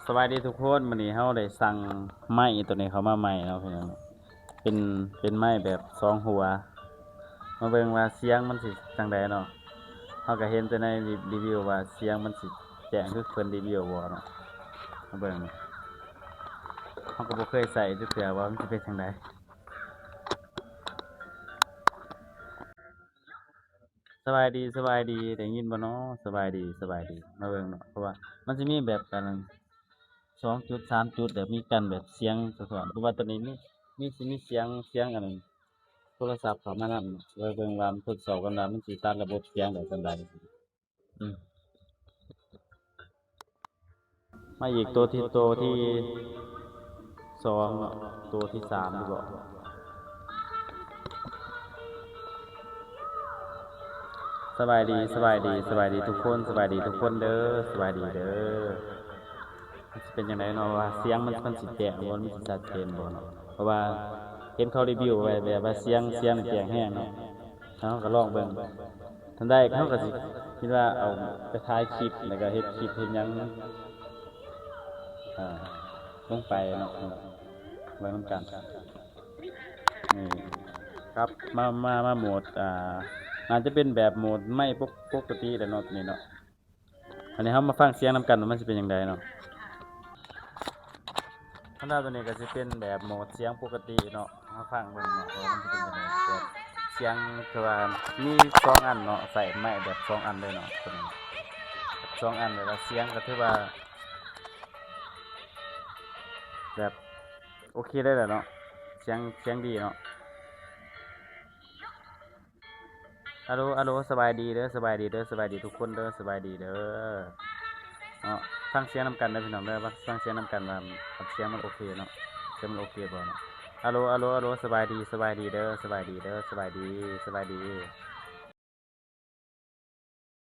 ສະບາຍດີທຸກຄົນ, ມື້ນີ້ເຮົາໄດ້ສັ່ງໄມ້ຕົວນີ້ເຂົ້າມາໃໝ່ເນາະພີ່ນ້ອງ, ເປັນ ເປັນໄມ້ແບບສອງຫົວ. ມາເບິ່ງວ່າສຽງມັນຊິຈັ່ງໃດເນາະ. ເຮົາກໍເຫັນແຕ່ໃນຣີ ຣີວິວວ່າສຽງມັນຊິແຈ້ງຄືເພິ່ນຣີວິວບໍ່ເນາະ. ມາເບິ່ງ, ເຮົາກໍບໍ່ເຄີຍໃຊ້ຈັກເທື່ອວ່າມັນຊິເປັນຈັ່ງໃດ. ສະບາຍດີ ສະບາຍດີ ໄດ້ຍິນບໍ່ເນາະ? ສະບາຍດີ ສະບາຍດີ. ມາເບິ່ງເນາະ, ເພາະວ່າມັນຊິມີແບບອັນນັ້ນ ສອງຈຸດ ສາມຈຸດ ແບບມີກັນແບບສຽງສະທ້ອນ, ເພາະວ່າຕອນນີ້ມີ ມີ ຊິມີສຽງ ສຽງອັນນັ້ນ ໂທລະສັບເຂົ້າມານຳ. ໄວ້ເບິ່ງວ່າ ທົດສອບກັນວ່າມັນຊິຕັດລະບົບສຽງໄດ້ສ່ຳໃດ. ອືມ ມາອີກໂຕທີ່ ໂຕທີ່ສອງເນາະ, ໂຕທີ່ສາມດີບໍ່? ສະບາຍດີ ສະບາຍດີ ສະບາຍດີທຸກຄົນ, ສະບາຍດີທຸກຄົນເດີ, ສະບາຍດີເດີ. ມັນຊິເປັນຈັ່ງໃດເນາະ ວ່າສຽງມັນ ມັນຊິແຈ້ງບໍ່ ມັນຊິຊັດເຈນບໍ່ເນາະ? ເພາະວ່າເຫັນເຂົາຣີວິວໄວ້ແບບວ່າສຽງ ສຽງນີ້ແຈ້ງແຮງເນາະ. ເຮົາກໍລອງເບິ່ງ. ທັນໃດເຮົາກໍຊິຄິດວ່າເອົາໄປຖ່າຍຄລິບ ແລ້ວກໍເຮັດຄລິບເຮັດຫຍັງ ອ່າ ລົງໄປເນາະ, ເບິ່ງນຳກັນ. ນີ້ ກັບມາ ມາ ມາໂໝດ ອ່າ ໜ້າຈະເປັນແບບໂໝດໄມ້ປົກ ປົກກະຕິແຫຼະເນາະ ຕົວນີ້ເນາະ. ອັນນີ້ເຮົາມາຟັງສຽງນຳກັນວ່າມັນຊິເປັນຈັ່ງໃດເນາະ. ຄຳດາວຕົວນີ້ກໍຊິເປັນແບບໂໝດສຽງປົກກະຕິເນາະ, ເຮົາຟັງເບິ່ງເນາະວ່າມັນຊິເປັນຈັ່ງໃດ. ແບບສຽງຄືວ່າມີສອງອັນເນາະ, ໃຊ້ໄມ້ແບບສອງອັນເລີຍເນາະ ຕົວນີ້ ສອງອັນ ແບບວ່າສຽງກໍຖືວ່າແບບໂອເຄເລີຍແຫຼະເນາະ, ສຽງ ສຽງດີເນາະ. ອາໂລ ອາໂລ ສະບາຍດີເດີ ສະບາຍດີເດີ ສະບາຍດີທຸກຄົນເດີ ສະບາຍດີເດີເນາະ. ຟັງສຽງນຳກັນເດີພີ່ນ້ອງເດີ ຟັງສຽງນຳກັນວ່າສຽງມັນໂອເຄເນາະ, ສຽງມັນໂອເຄບໍ່ເນາະ. ອາໂລ ອາໂລ ອາໂລ ສະບາຍດີ ສະບາຍດີເດີ ສະບາຍດີເດີ ສະບາຍດີ ສະບາຍດີ.